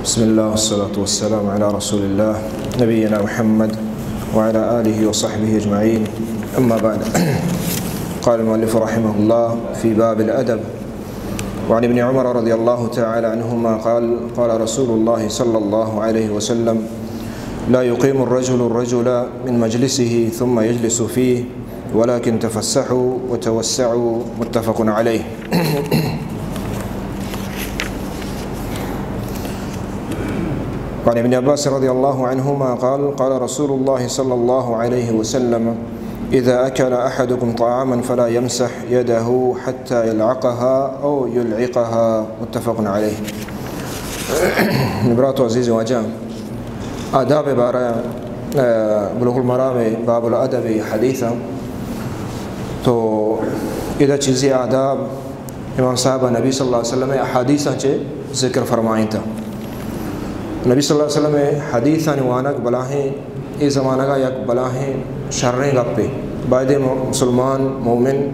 بسم الله والصلاة والسلام على رسول الله نبينا محمد وعلى آله وصحبه أجمعين. أما بعد. قال المؤلف رحمه الله في باب الأدب. وعن ابن عمر رضي الله تعالى عنهما قال: قال رسول الله صلى الله عليه وسلم: لا يقيم الرجل الرجل من مجلسه ثم يجلس فيه، ولكن تفسحوا وتوسعوا. متفق عليه. وعن ابن عباس رضي الله عنهما قال: قال رسول الله صلى الله عليه وسلم: إذا أكل أحدكم طعاما فلا يمسح يده حتى يلعقها أو يلعقها. متفق عليه. برات و عزیز واجہ، آداب بارہ، آ، بلوغ المرام باب الادب حدیث، تو ادا چیزی آداب امام صاحب نبی صلی اللہ علیہ وسلم احادیثاں چے ذکر فرمائیں تا۔ نبی صلی اللہ علیہ وسلم حدیثانی وانگ بلاہیں، اے زمانگا یک بلاہیں شریں گپے۔ باید مسلمان، مومن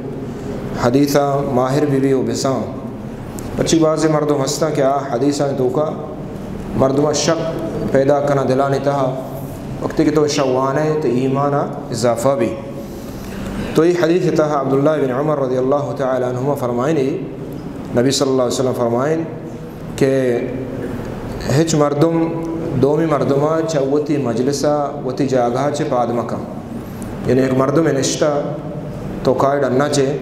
حدیثا ماہر بی بی و بسان۔ پرچی بعضی مردم ہستاں کہ آ حدیثانی توکا مردماں شک پیدا کناں دلانی تہا، وقتی کہ تو شوانے تو ایمانا اضافہ بی۔ تو ای حدیث تہا عبداللہ بن عمر رضی اللہ تعالی عنہما فرمائنی، نبی صلی اللہ علیہ وسلم فرمائن کہ ہچ مردم دومی مردما چہ وتی مجلسا وتی جاگہا چہ پاد مکن۔ یعنی یک مردم نشتہ، تو کائے ڈنا چے،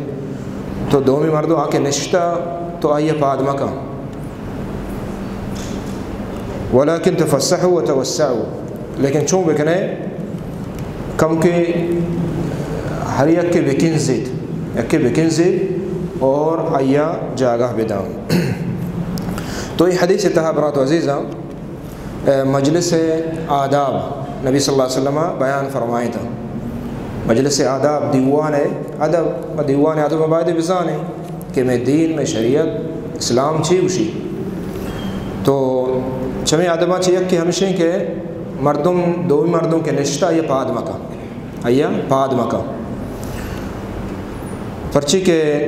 تو دومی مردم آ کہ نشتہ، تو آئی پاد مکن۔ ولكن تفسحوا وتوسعوا، لیکن چون بکنے، کم کہ ہر یک کے بکنزیت، یک کے بکنزیت اور آیا جاگہ بدان۔ تو یہ حدیث تہا برات عزیزاں، اے، مجلس آداب نبی صلی اللہ علیہ وسلم بیان فرمائیں تا۔ مجلس آداب، دیوان ادب، و دیوان ادب باید بزانے کہ میں دین، میں شریعت، اسلام چی گوشی۔ تو چمی ادباں چی یک کہ ہمشیں کہ مردم، دومی مردم کہ نشتہ، یہ پاد مکن۔ آئی ء پاد مکن، پرچی کہ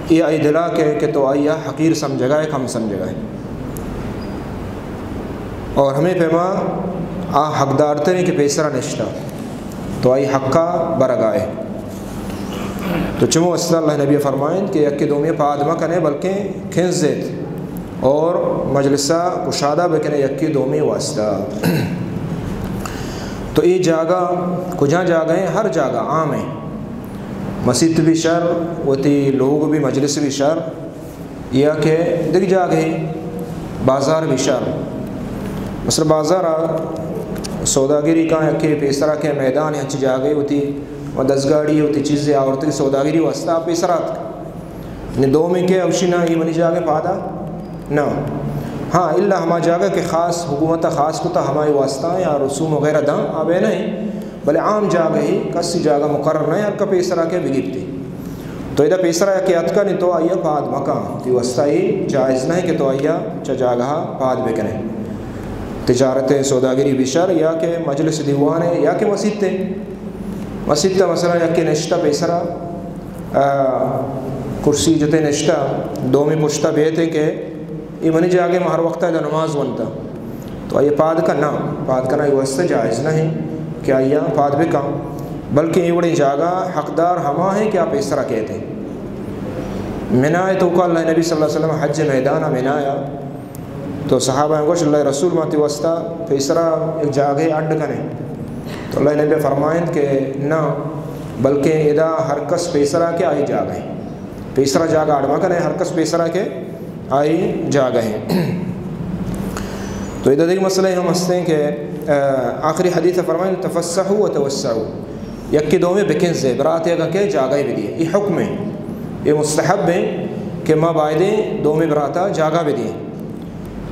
اے آئی دلا کہ، کہ تو آئی ء حقیر سمجھگا ئے، کم سمجھگا ئے۔ اور ہمے پیما آ حقدار تریں کہ پیسرا نشتہ، تو آئی حقا برگا ئے۔ تو چمو واسطہ اللہ نبی فرمائند کہ یکے دومی پاد مکنے، بلکیں کنزیت اور مجلسا کشادہ بکنے یکے دومی واسطہ۔ تو اے جاگہ کجا جاگہ ہیں؟ ہر جاگہ عام ہیں۔ مسیت بھی شر، وتی لوگ بھی، مجلس بھی شر، یا کہ دگہ جاگہ بازار بھی شر۔ مثلا بازار سوداگری کا یکے پیسرا کہ میدان ہنچ جاگہ وتی و دزگاڑی وتی چیزے آورتی سوداگری واسطہ پیسرا نی دومی کہ اوشی نہ، اے منی جاگہ پادا نہ۔ ہاں، الا ہما جاگہ کہ خاص حکومت خاص کتا، ہمائی واسطہ یا رسوم وغیرہ داں، آبے نہیں، بلے عام جاگہ ہی، کسی جاگہ مقرر نہیں، ہر کا پیسرا کہ بگیپتی۔ تو ادا پیسرا کہ اتکا نی تو آیا پاد مکان، تی واسطہ ہی جائز نہیں کہ تو آیا چا جاگہ پاد بکنے۔ تجارت سوداگری بشر یا کہ مجلس دیوان یا کہ مسیت، مسیت مثلا یا کہ نشتہ پیسرا آ، کرسی جتے نشتہ، دومی پشتا بیتے کہ اے منی جاگہ، ما ہر وقتا ادا نماز ونتا۔ تو آئی پاد کن نہ، پاد کنا اے واسطہ جائز نہیں کہ آئی پاد بکن، بلکہ اے وڑیں جاگہ حقدار ہما ہیں کہ آ پیسرا کہتے۔ منائے تو کا اللہ نبی صلی اللہ علیہ وسلم حج میدان منایا، تو صحابہ گوش، اللہ رسول، ما تی واسطہ پیسرا یک جاگہے اڈ کنے۔ تو اللہ نبی فرمائند کہ نہ، بلکہ ادا ہر کس پیسرا کہ آئی جاگہ ہے۔ پیسرا جاگہ اڈ مکنے، ہر کس پیسرا کہ آئی جاگہ ہے۔ تو ادا دیکھ مسئلہ ہم ہستے ہیں کہ، آ، آخری حدیث فرمائند، تفسحوا وتوسعوا۔ یکے دومی بکنزے، برات یک کے جاگہ بدیے۔ یہ حکم ہے، یہ مستحب ہے کہ ما بایدیں دومی براتا جاگہ بدیے۔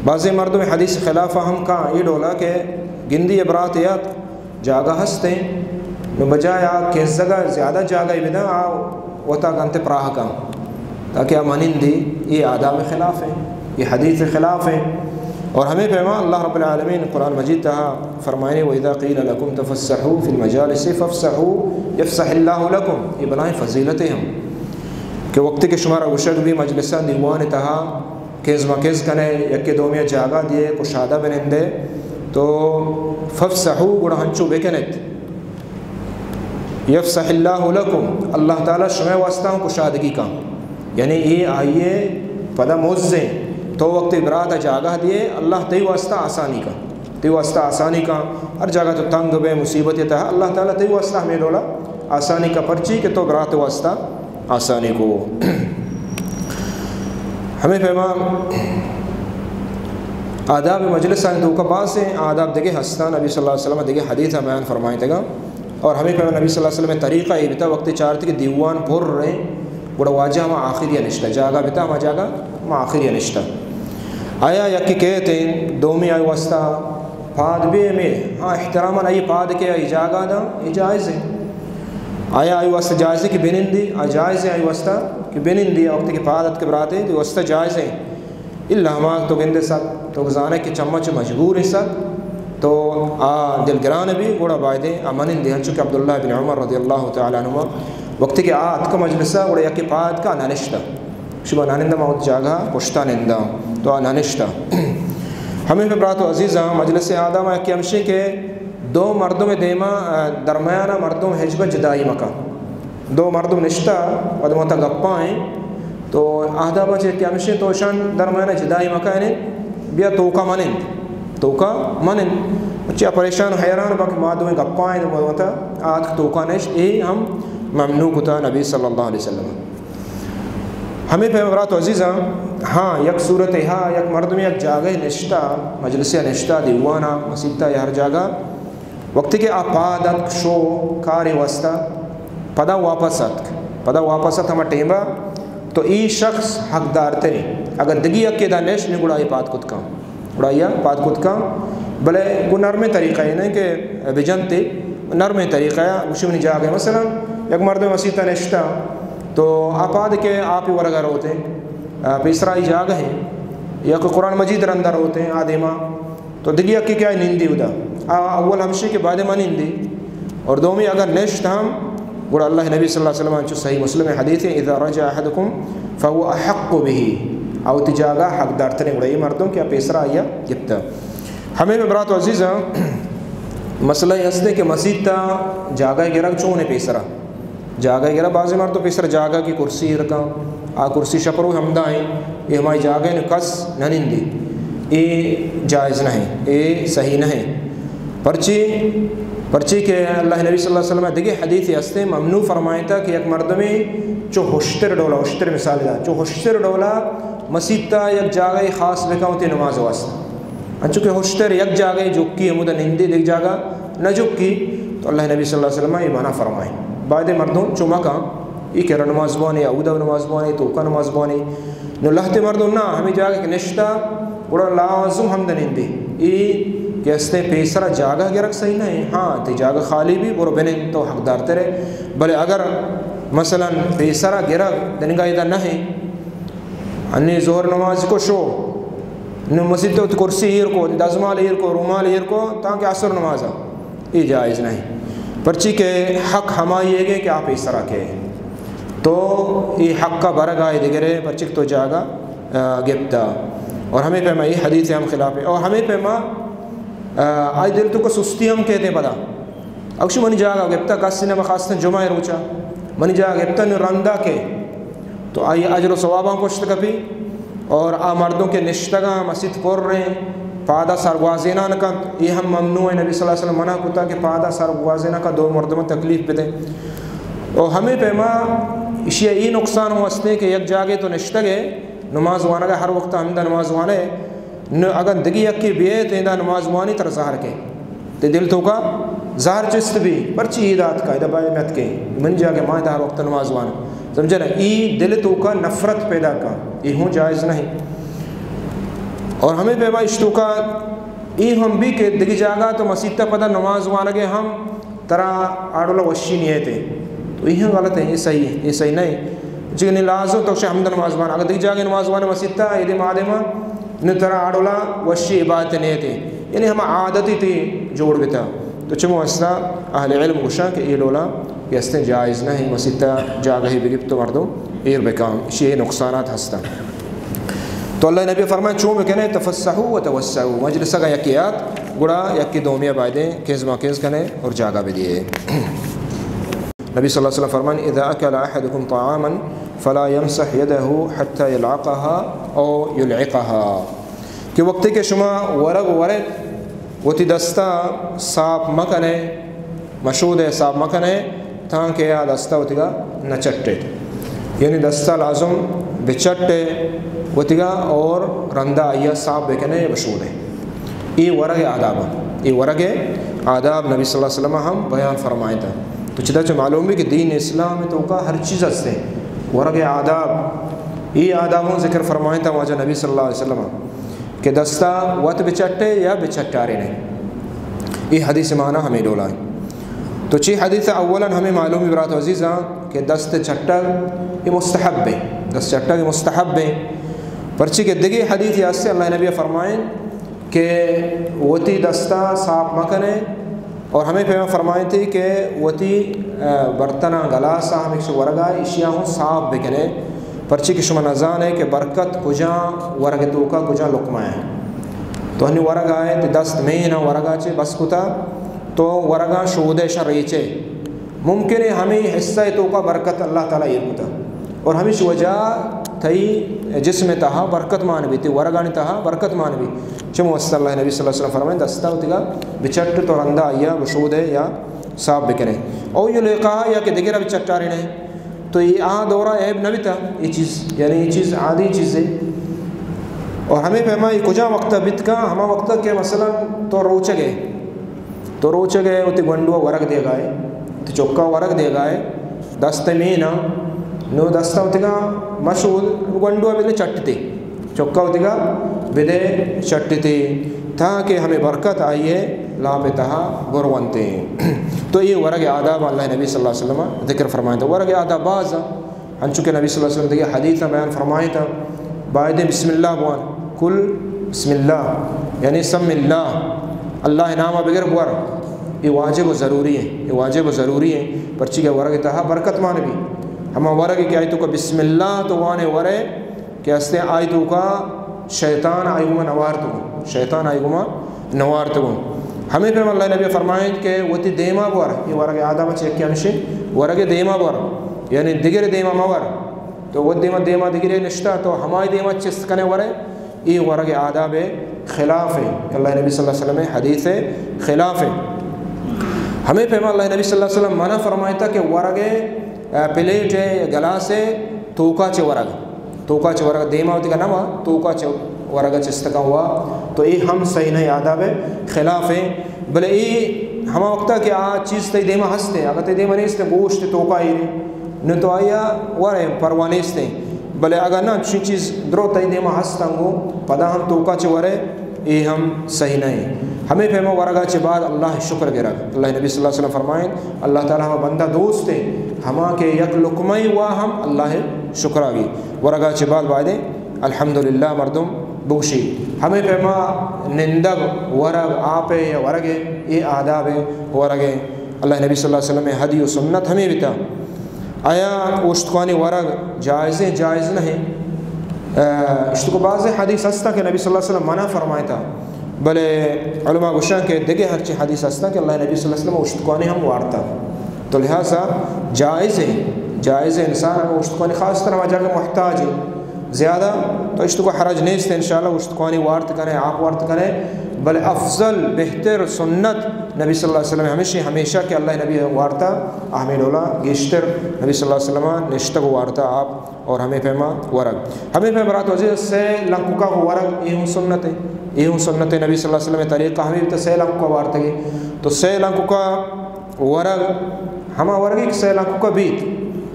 بعضی مردم حدیث خلاف ہم کاں، یہ ڈولا کہ گندی برات یات جاگہ ہستیں، نو بجائے آ کنزگا زیادہ جاگہ بداں، آ وتا گنت پراہ کاں، تاکہ آ منندی۔ یہ آداب خلاف ہیں، یہ حدیث خلاف ہیں۔ اور ہمیں پیما اللہ رب العالمین قرآن مجید تہا فرمائنے، وَإِذَا قِيلَ لَكُمْ تَفَسَّحُوا فِي الْمَجَالِسِ فَافْسَحُوا يَفْسَحِ اللَّهُ لَكُمْ۔ یہ بلائیں فضیلتیں ہم کہ وقتی کہ شمارا گوشگ بی مجلساں دیوان تہا کنز مکنز کنے، یکے دومی ءَ جاگہ دیے، کشادہ بنندے، تو فافسحوا، گڑا ہنچو بکنت۔ یفسح اللہ لکم، اللہ تعالی شمئے واسطہ ہم کشادگی کن۔ یعنی اے آئیے پدا مزیں، تو وقتی برات ءَ جاگہ دیے، اللہ تئی واسطہ آسانی کن، تئی واسطہ آسانی کن۔ ہر جاگہ تو تنگ بے، مصیبت ءِ تہا، اللہ تعالی تئی واسطہ ہمے ڈولا آسانی کن، پرچی کہ تو برات ءِ واسطہ آسانی کو۔ ہمے پیما آداب مجلس آنی توکا بازیں آداب دگہ ہستاں، نبی صلی اللہ علیہ وسلم دگہ حدیث بیان فرمائیتگا۔ اور ہمے پیما نبی صلی اللہ علیہ وسلم طریقہ اے بتا، وقتی چارت کہ دیوان پر رہے، گڑا واجہ ہما آخری نشتہ، جاگہ بتا ہما جاگہ ہما آخری نشتہ۔ آیا یکی کہتے ہیں، دومی آئی واسطہ پاد بے ہمے، ہاں، احتراماً آئی پاد کے آئی جاگہ دا، یہ جائز ہے۔ آیا آئی واسطہ جائز ہے کہ بنندی؟ آ، جائز ہے آئی واسطہ کہ بنندی، وقتی کہ پاد ات کے براتے، تو واسطہ جائز ہے۔ الا ہما تو گندے سک، تو زانے کہ چمچ مجبور ہے سک، تو آ دلگران بھی گوڑا بایدے آ منندی، ہنچو کہ عبداللہ بن عمر رضی اللہ تعالی عنہما وقتی کہ آ اتک مجلسا، گوڑا یکی پاد کا ننشتا۔ شما ننندہ، ما وت جاگہ پشتا ننداں، تو آ ننشتا۔ ہمے پہ برات و عزیزاں، مجلس آداب یکی ہمشی کہ دو مردم دیما، درمیانا مردم ہچبر جدائی مکن۔ دو مردم نشتا، پد متا گپا ہیں، تو آدابا چہ یکی ہمشی تو اشان درمیانا جدائی مکن، بیا توکا منند، توکا منند۔ چیا پریشان و حیران با کہ ما دوئیں گپا ہیں، متا آتک توکا نشت، اے ہم ممنوع کتا نبی صلی اللہ علیہ وسلم۔ ہمے پیم برات و عزیزاں، ہاں، یک صورتے ہا، یک مردمے یک جاگہے نشتہ، مجلسے نشتہ، دیوانا، مسیتا یا ہر جاگہ، وقتی کہ آ پاد اتک شو کارے واسطہ، پدا واپس اتک، پدا واپس ات ہما ٹیمبا، تو ای شخص حقدار تریں۔ اگر دگی یکے دا نشت، نی گڑا ای پاد کت کن۔ گڑا آئی ءَ پاد کت کن، بلے گوں نرمیں طریقہ، اے نہ کہ بجنتے، نرمیں طریقہ ءَ گوشی منی جاگہ۔ مثلاً یک مردم مسیت ءَ نشتہ، تو آ پاد کہ آپی ورگ ءَ روت ایں، آ، پیسرا آئی جاگہ ایں، یا کہ قرآن مجید رند ءَ روت ایں آ دیما، تو دگہ یکے کہ آئی نندی ادا، آ اول ہمشی کہ بعد ما نندی، اور دومی اگر نشت ہم، گڑا اللہ نبی صلی اللہ علیہ وسلم انچو صحیح مسلم حدیث ہے، اذا رجع احدکم فهو احق به، آ وتی جاگہ حقدار تریں، گڑا اے مردم کہ آ پیسرا آئی ءَ گپتہ۔ ہمے پہ برات و عزیزاں، مسئلہ اے ہستے کہ مسیت ءَ جاگہ گرگ چون ہے پیسرا؟ جاگہ گرگ، بعضی مردم پیسرا جاگہ کہ کرسی ایر کن، آ کرسی شپرو ہمدا ہیں، اے ہمائی جاگہ ہیں، کس نہ نندی۔ اے جائز نہ ہے، اے صحیح نہ ہے۔ پرچی، پرچی کہ اللہ نبی صلی اللہ علیہ وسلم دگہ حدیث ہستے ممنوع فرمائتا کہ یک مردمے چو ہشتر ڈولا، ہشتر مثال دا، چو ہشتر ڈولا مسیت ءَ یک جاگہے خاص بکن وتی نماز واسطہ۔ انچو کہ ہشتر یک جاگہے جکی ہمودا نندی، دگہ جاگہ نہ جکی، تو اللہ نبی صلی اللہ علیہ وسلم اے منع فرمائیں۔ باید مردم چو مکن، ای کرا نماز بوانی، اودا نماز بوانی، توکا نماز بوانی۔ نو لہتے مردم نہ، ہمے جاگہ کہ نشتہ، گڑا لازم ہمدا نندی۔ ای کہ ہستے پیسرا جاگہ گرگ صحیح نہ ہے۔ ہاں، تی جاگہ خالی بھی، برو بنند، تو حقدار ترے۔ بلے اگر مثلاً پیسرا گرگ دنگا ادا نہ ہے، انی ظہر نماز کو شو، نو مسیت ءَ کرسی ایر کو، دزمال ایر کو، رومال ایر کو، تاکہ عصر نماز ءَ، اے جائز نہیں۔ پرچی کہ حق ہمائی ہے کہ آ پیسرا کے، تو اے حق کا برگ آئے دگرے، پرچی کہ تو جاگہ، آ، گپتا۔ اور ہمے پیما اے حدیث ہم خلاف ہے۔ اور ہمے پیما، آ، آئی دل تو کو سستی ہم کہتے پدا۔ اگشی منی جاگہ گپتا، کسی نہ بخواستن جمعہ روچا منی جاگہ گپتا، نو رندا کے تو آئی اجر و ثواباں پشت کپی، اور آ مردم کہ نشتگاں مسیت پر رہیں، پادا سر گوازینان کنت، یہ ہم ممنوع ہے۔ نبی صلی اللہ علیہ وسلم منع کتا کہ پادا سر گوازینان کا دو مردم تکلیف بدے۔ اور ہمیں پیما اشیا ای نقصان ہوں ہستے کہ یک جاگے تو نشتگے، نماز وانگا ہر وقت ہمدا نماز وانے، نو اگن دگہ یکے بیئے تو ایندا نماز وانی تر زہر کے۔ تے دل توکا زہر چست بی، پرچی اے دات کا، ادا باید مت کے۔ من جا کہ ما ادا ہر وقت نماز وان۔ سمجھے نا؟ ای دل توکا نفرت پیدا کا۔ ای ہوں جائز نہیں۔ اور ہمیں پیما اشتوکا ای ہم بھی کہ دگہ جاگہ تو مسیت پدا نماز وانگے ہم ترا آ ڈولا وشی نیت ہے۔ تو یہ غلط ہے، یہ صحیح ہے، یہ صحیح نہیں۔ جی نہیں لازم تو شے ہمدا نماز وان۔ اگر دگہ جاگہ نماز وان مسیت تا، یہ دے ما دے ما، نہ ترا آ ڈولا وشی عبادت نیت ہے۔ یعنی ہم عادتی تی جوڑ بتا۔ تو چمو ہستا اہل علم گوشاں کہ یہ ڈولا یہ ہستیں جائز نہیں، مسیت تا جاگہ ہی بگپ تو مردم ایر بکام، شی نقصانات ہستا۔ تو اللہ نبی فرمائے، چون بکنے؟ تفسحوا وتوسعوا، مجلس اگا یکی آت، گڑا یکی دومی بایدیں کنز ما کنز کنے اور جاگہ بدیے۔ نبی صلی اللہ علیہ وسلم فرمان، اذا اکل احدکم طعاما فلا یمسح یده حتی یلعقها او یلعقها، کہ وقتی کہ شما ورگ ورے، وتی دستا صاف مکنے، مشودے صاف مکنے، تانکہ آ دستا وتیگا نہ چٹے۔ یعنی دستا لازم بچٹے وتیگا اور رندا آئیا صاف بکنے بشودے۔ اے ورگ آداب، اے ورگ آداب نبی صلی اللہ علیہ وسلم ہم بیان فرمائتا۔ تو چدا چہ معلوم بی کہ دین اسلام توکا ہر چیز ہستے، ورگ آداب، اے آدابوں ذکر فرمائتا واجہ نبی صلی اللہ علیہ وسلم۔ کہ دستا وت بچٹے یا بچٹارے نہیں۔ اے حدیث معنی ہمیں ڈولا ہے۔ تو چی حدیث اولاً ہمیں معلوم بی برات عزیزاں کہ دست چٹگ اے مستحب ہے، دست چٹگ اے مستحب ہے۔ پرچی کہ دگے حدیث یاستے اللہ نبی فرمائیں کہ وتی دستا صاف مکنے، اور ہمیں پیما فرمائیں تھی کہ وتی، آ، برتنا گلاسا ہم ایک ورگا اشیا ہوں صاف بکنے، پرچی کہ شما نزانے کہ برکت کجا ورگ توکا کجا لقمہ ہے۔ تو ہنی ورگ آئے تے دست میں نہ ورگا چے بس کتا، تو ورگا شودے شا ریچے۔ ممکن ہے ہمیں حصہ توکا برکت اللہ تعالی ایر کتا۔ اور ہمیش وجہ تئی جسم تہا برکت مان بی، تئی ورگانی تہا برکت مان بی۔ چمو واسطہ اللہ نبی صلی اللہ علیہ وسلم فرمائیں، دستا وتیگا بچٹ تو رندا آئیا بشودے یا صاف بکنے۔ او یلعقها، یا کہ دگرا بچٹارے نہیں۔ تو یہ آ دورا عیب نہ بیتا، یہ چیز، یعنی یہ چیز عادی چیز ہے۔ اور ہمیں پیما یہ کجا وقت بیت کا، ہما وقت کہ مثلاً تو روچگے، تو روچگ ء وتی گونڈو ء ورگ دیگ ء، وتی چکا ورگ دیگ ء، دست ء مین ء، نو دست ء وتیگا مشود گونڈو ء بدے چٹتے، چکا وتیگا بدے چٹتے، تاکہ ہمیں برکت آئی ء لاپ ء تہا برونتے۔ تو یہ ورگ آداب اللہ نبی صلی اللہ علیہ وسلم ذکر فرمائے۔ تو ورگ آداب باز انچو کہ نبی صلی اللہ علیہ وسلم دیگہ حدیث بیان فرمائیتا، بایدیں بسم اللہ بوان، کل بسم اللہ، یعنی سم اللہ، اللہ نام بگر بور۔ یہ واجب و ضروری ہے، یہ واجب و ضروری ہے، پرچی کہ ورگ تہا برکت مان بی۔ ہما ورگ کہ آئی توکا بسم اللہ تو وانے ورے کہ ہستے آئی توکا شیطان آئی گما نوارتگو، شیطان آئی گما نوارتگو۔ ہمیں پہ اللہ نبی فرمائیں کہ وتی دیما بور، یہ ورگ آداب چیک کیا ہمشی، ورگ دیما بور، یعنی دگر دیما مور۔ تو وہ دیما، دیما دگرے نشتا، تو ہمائی دیما چست کنے ورے، ای ورگ آداب خلاف ہے، اللہ نبی صلی اللہ علیہ وسلم حدیث خلاف ہے۔ ہمیں پیما اللہ نبی صلی اللہ علیہ وسلم منع فرمائیتا کہ ورگ، آ، پلیٹ ہے، گلاس ہے، توکا چے ورگ، توکا چے ورگ، دیما وتی کا نما، توکا چے ورگ چست کا ہوا، تو ای ہم صحیح نہیں، آداب خلاف ہے۔ بلے ای ہما وقتا کہ آ چیز تئی دیما ہستے، اگر تئی دیما نیستے، گوشت توکا ہی نہیں، نہ تو آیا ورے پرواہ نیستیں۔ بلے اگاں نہ چنچی چیز درو تئی دیما ہست انگو، پدا ہم توکا چہ ورے، اے ہم صحیح نہ ایں۔ ہمے پیما ورگا چہ بعد اللہ شکر گرگ۔ اللہ نبی صلی اللہ علیہ وسلم فرمائیں، اللہ تعالی ہما بندہ دوست ایں، ہما کہ یک لقمہ وا ہم اللہ شکرا گی۔ ورگا چہ بعد بایدیں الحمدللہ مردم بگوشی۔ ہمے پیما نندگ، ورگ، آپے یا ورگے، اے آداب ورگے۔ اللہ نبی صلی اللہ علیہ وسلم ہدی و سنت ہمے بیتا۔ آیا اوشتکانی ورگ جائزیں، جائز نہ ایں؟ اشتکو بعض حدیث ہستا کہ نبی صلی اللہ علیہ وسلم منع فرمائتا، بلے علماء گوشاں کہ دگہ ہرچی حدیث ہستا کہ اللہ نبی صلی اللہ علیہ وسلم اوشتکانی ہم وارتا۔ تو لہذا جائز ایں، جائز ایں انسان ہم اوشتکانی، خاص طور ہما جاگہ محتاج ایں زیادہ، تو اشتکو حرج نیست، انشاءاللہ اوشتکانی وارت کنے، آپ وارت کنے، بلے افضل، بہتر، سنت نبی صلی اللہ علیہ وسلم ہمیشہ، ہمیشہ کہ اللہ نبی وارتا، ہمے ڈولا گیشتر نبی صلی اللہ علیہ وسلم نشتگ وارتا آپ، اور ہمے پیما ورگ۔ ہمے پیما برات عزیز سے لنککا ورگ، اے ہوں سنت ایں، اے ہوں سنت ایں، نبی صلی اللہ علیہ وسلم طریقہ ہمے بیتا، سے لنککا وارتگے۔ تو سے لنککا ورگ، ہما ورگی کہ سے لنککا بیت،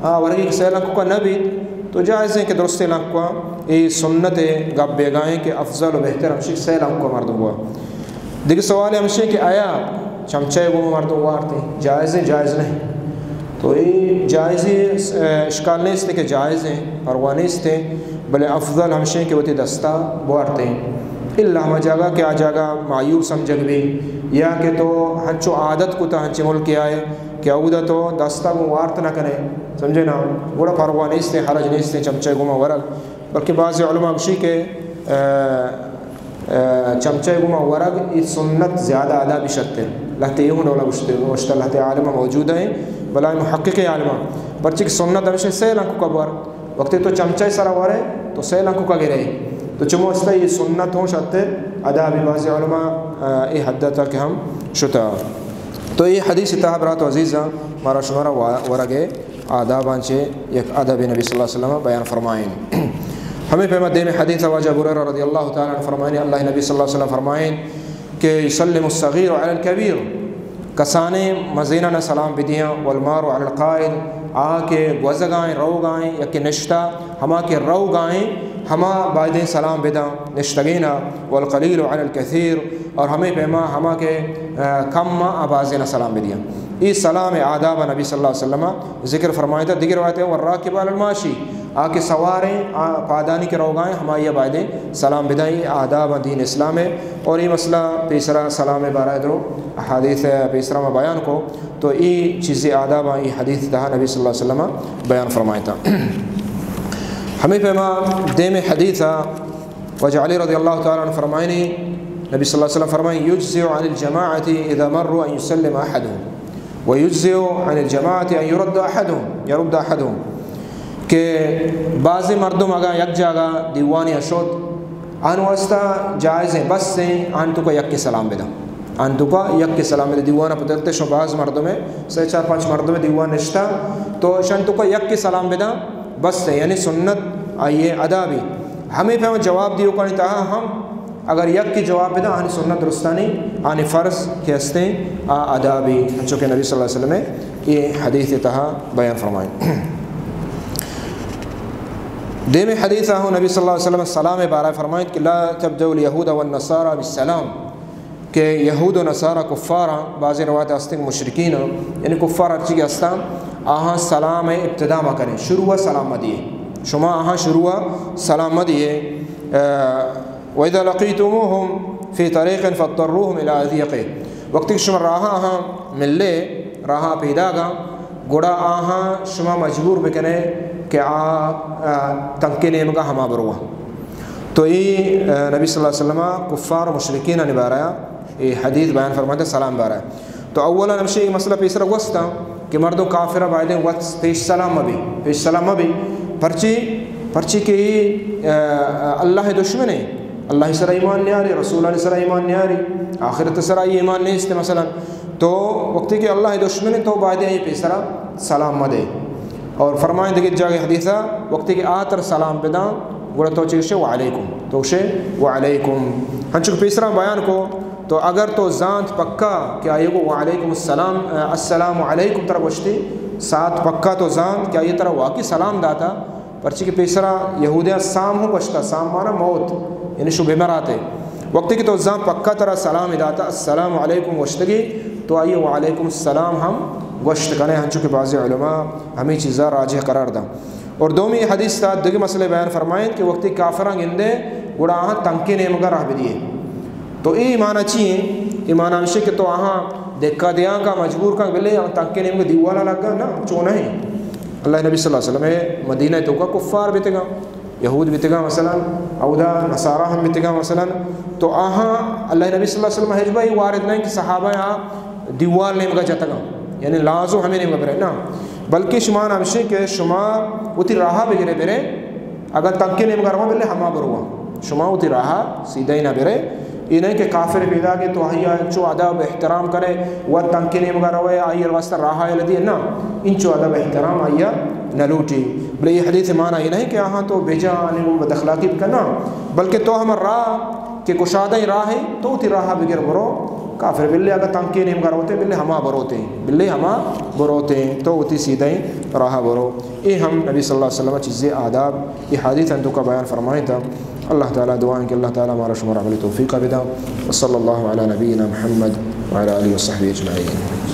آ ورگی کہ سے لنککا نہ بیت، تو جائز ایں کہ درستیں لنککا، اے سنت گپ بیگائیں کہ افضل و بہتر ہمشی سے لنککا مردم وا۔ دگہ سوال ہمشی کہ آیا چمچہ گوما مردم وارتے؟ جائز ایں، جائز نہ ایں؟ تو اے جائز ایں، اشکال نیست کہ جائز ایں، پرواہ نیست ایں، بلے افضل ہمشی کہ وتی دستا بوارتے۔ الا ہما جاگہ کہ آ جاگہ معیوب سمجھگ بی، یا کہ تو ہنچو عادت کتا ہنچے ملک آئے کہ اودا تو دستا گوں وارت نہ کنے، سمجھے نا؟ گڑا پرواہ نیست ایں، حرج نیست ایں چمچہ گوما ورگ۔ بلکہ بعض علماء گوشی کہ ء، ء، چمچہ گما ورگ ای سنت زیادہ ادابی شتر۔ لہتے ایہوں ڈولا گوشتے، گوشتا لہتے عالم موجود ہیں، بلائے محقق عالم۔ پرچی کہ سنت ہمیشہ سے لنکو کبر۔ وقتی تو چمچہ سرا ورے، تو سے لنکو کا گرے۔ تو چمو استا ای سنت ہوں شتر ادابی۔ بعض علماء، ء، ای حد تک ہم شتا۔ تو ای حدیث تہا برات عزیزاں، مارا شمارا وا-، ورگے آداباں چہ یک ادب نبی صلی اللہ علیہ وسلم بیان فرمائیں۔ ہمیں پیما دیم حدیث واجہ ابو ہریرہ رضی اللہ تعالی عنہ فرمائیں، اللہ نبی صلی اللہ علیہ وسلم فرمائیں کہ یسلم الصغیر علی الکبیر، کسانیں مزیناں سلام بدیاں، والمار علی القاعد، آ کہ گوزگائیں، روگائیں، یا کہ نشتہ، ہما کہ روگائیں، ہما بایدیں سلام بداں نشتگینا، والقلیل علی الکثیر، اور ہمیں پیما ہما کہ، ء، کم آ بازینا سلام بدیاں۔ ای سلام آداب نبی صلی اللہ علیہ وسلم ذکر فرمائیتا۔ دیگر روایت ہے، والراکب علی الماشی، آ کہ سواریں، آ پادانی کہ روگائیں، ہمائی بایدیں سلام بداں۔ ای آداب دین اسلام ہے۔ اور ای مسئلہ پیسرا سلام بارہ درو احادیث پیسرا ما بیان کو، تو ای چیزیں آداب ای حدیث تہا نبی صلی اللہ علیہ وسلم بیان فرمائیتا۔ ہمیں پیما دیم حدیث واجہ علی رضی اللہ تعالی عنہ فرمائنی، نبی صلی اللہ علیہ وسلم فرمائیں، یجزئ عن الجماعة اذا مروا ان یسلم احدهم، و یجزئ عن الجماعة ان یرد احدهم، یرد احدهم، کہ بعضی مردم اگاں یک جاگہ دیوانی شد، آن واسطہ جائز ہیں، بس ہیں، آن تو کا یک سلام بداں۔ آن تو کا یک سلام بداں۔ دیوان پترتے شو بعض مردم ہے، سے چار پانچ مردم دیوان نشتا، تو شان تو کا یک سلام بداں۔ بس ہے، یعنی سنت آئیے ادا بھی۔ ہمیں پہ جواب دیو کنی تہا ہم اگر یک کی جواب بداں، آنی سنت درستانی، آنی فرض کہ ہستیں، آ ادا بھی، چونکہ نبی صلی اللہ علیہ وسلم یہ حدیث تہا بیان فرمائیں۔ دیم حدیث آہو نبی صلی اللہ علیہ وسلم سلام بارہ فرمائیں کہ لا تبدأ الیہود والنصارى بالسلام، کہ یہود و نصارہ کفاراں، بعضی روایت ہستیں کہ مشرکین، یعنی کفار ہرچی کہ ہستاں، آہاں سلام ابتدا مہ کریں، شروع سلام مہ دیے۔ شما آہاں شروع سلام مہ دیے۔ ء، واذا لقیتموهم فی طریق فاضطروهم الی اضیقه، وقتی کہ شما راہ آہاں ملے، راہ پیداگا، گڑا آہاں شما مجبور بکنے کہ آ، آ، تنکے نیمگا ہما بروا۔ تو ای، آ، نبی صلی اللہ علیہ وسلم کفار و مشرکین بارہ ای حدیث بیان فرمائیتا سلام بارہ۔ تو اولا ہمشی ای مسئلہ پیسرا گوستا کہ مردم کافرہ بایدیں وت پیش سلام مبی، پیش سلام مبی۔ پرچی، پرچی کہ ای، آ، اللہ دشمن ہے، اللہ سرا ایمان نیاری، رسولان سرا ایمان نیاری، آخرت سرا ای ایمان نیست مثلاً۔ تو وقتی کہ اللہ دشمن ہے تو بایدیں ای پیسرا سلام مدے۔ اور فرمائیں دیگہ جاگہ حدیثہ، وقتی کہ آ ترا سلام بداں، گڑا تو چے گشے؟ وعلیکم۔ تو گشے وعلیکم۔ ہنچو کہ پیسرا بیان کو، تو اگر تو زانت پکا کہ آئی گو وعلیکم السلام، السلام علیکم ترا گوشتی، سات پکا تو زانت کہ آئی ترا واقعی سلام داتا، پرچی کہ پیسرا یہودیاں سام ہوں گوشتا، سام مانا موت، یعنی شو بمراتے۔ وقتی کہ تو زان پکا ترا سلام داتا، السلام علیکم گوشتگی، تو آئی وعلیکم السلام ہم گوشت کنے، ہنچو کہ بعضی علماء ہمیں چیزا راجح قرار داں۔ اور دومی حدیث تا دگہ مسئلہ بیان فرمائیں کہ وقتی کافراں گندے، گڑا آہاں تنکے نیمگا راہ بدیے۔ تو ای معنی چی ہیں؟ ای معنی ہمشی کہ تو آہاں دکا دیاں کا مجبور کن، بلے آہاں تنکے نیمگا دیوالا لگا، نہ، چو نہیں۔ اللہ نبی صلی اللہ علیہ وسلم مدینہ تو کا کفار بیتگا، یہود بیتگا مثلاً، اودا نصارا ہم بیتگا مثلاً۔ تو آہاں اللہ نبی صلی اللہ علیہ وسلم ہچ بھائی وارد نہیں کہ صحابہ آ دیوال نیمگا جتگا، یعنی لازم ہمیں نیمگا برے، نہ، بلکہ شما ہمشی کہ شما وتی راہا بگرے برے، اگر تنکے نیمگا رواں بلے ہما برواں، شما وتی راہا سیدھا ہی نہ برے۔ ای نہیں کہ کافر پیدا کہ تو آئی انچو ادب احترام کرے، و تنکے نیمگا روے، آئی واسطہ راہا لدی، نہ، انچو ادب احترام آئی نہ لوٹی۔ بلے یہ حدیث معنی یہ نہیں کہ آہاں تو بجا آنے وہ بد اخلاقی بکنا، بلکہ تو ہم راہ کہ کشادہ راہ ہے، تو وتی راہا بگر برو۔ کافر بلے اگر تنکے نیمگا روتے، بلے ہما بروتے، بلے ہما بروتے، تو وتی سیدھا راہا برو۔ اے ہم نبی صلی اللہ علیہ وسلم چیزیں آداب، اے حدیث انتو کا بیان فرمائیں تا۔ اللہ تعالی دعا ہے کہ اللہ تعالی ہمارا شمارا عمل توفیق بدا۔ وصلی اللہ علی نبینا محمد وعلی آلہ وصحبہ اجمعین۔